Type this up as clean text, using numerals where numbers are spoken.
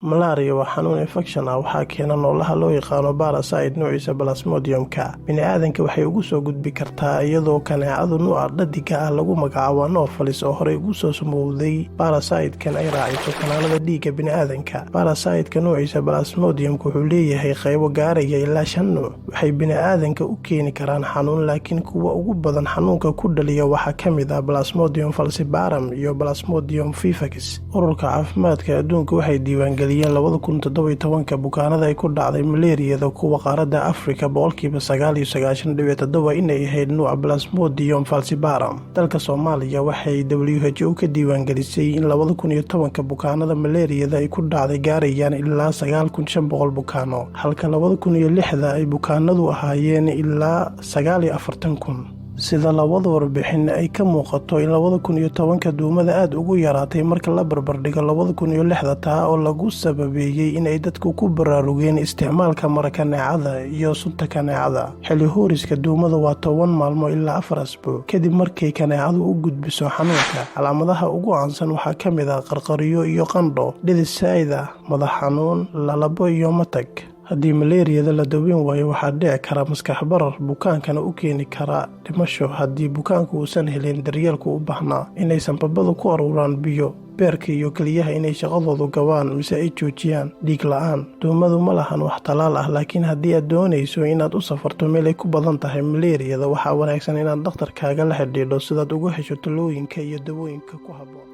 Malaria waa xanuun infekshan ah. Waxaa keena noolaha loo yaqaano parasite, noociisa Plasmodiumka. Bini'aadanka waxay ugu soo gudbi kartaa iyadoo kaneecadu nuuca dhadiga ah lagu magacaabo Anopheles oo horey ugu soo sumowday parasite-kan ay raaciso kanaalada dhiigga bini'aadanka. Parasite-ka noociisa Plasmodiumka wuxuu leeyahay qaybo gaaraya ilaa shan nuuc. Waxay bini'aadanka u keeni karaan xanuun, laakiin kuwa ugu badan xanuunka ku dhaliya waxaa ka mid ah Plasmodium falciparum iyo Plasmodium vivax. Ururka Caafimaadka Adduunka waxay diiwaangeliyeen 2017-ka bukaanada ay ku dhacday maleeriyada kuwa qaaradda Afrika 99.7% inay ahayd nuuca Plasmodium falciparum. Dalka Soomaaliya waxay WHO ka diiwaangelisay in 2010-ka bukaanada maleeriyada ay ku dhacday gaarayaan ilaa 9500 bukaano, halka 2006-da ay bukaanadu ahaayeen ilaa 49,000. Sida labada warbixin ay ka muuqato in 2010-ka duumada aada ugu yaraatay marka la barbardhigo 2006-da, taa oo lagu sababeeyey inay dadku ku baraarugeen isticmaalka mara kaneecada iyo sunta kaneecada. Xilli hooriska duumada waa 10 maalmo ilaa 4 asbuuc kadib markay kaneecadu u gudbiso xanuunka. Calaamadaha ugu caansan waxaa ka mid ah qarqaryo iyo qandho, dhidid saa'id ah, madax xanuun, lalabo iyo matag. Haddii maleeriyada la daweyn waayo, waxaa dhici kara maskax barar, bukaankana u keeni kara dhimasho haddii bukaanku uusan helin daryeelku u baahnaa. Inay sanbabadu ku aruuraan biyo, beerka iyo keliyaha inay shaqadoodu gabaan mise ay joojiyaan, dhiig la'aan. Duumadu ma lahan wax talaal ah, laakiin haddii aad doonayso inaad u safarto meel ay ku badan tahay maleeriyada, waxaa wanaagsan inaad dhakhtarkaaga la xidhiidho sidaad uga hesho talooyinka iyo dawooyinka ku habboon.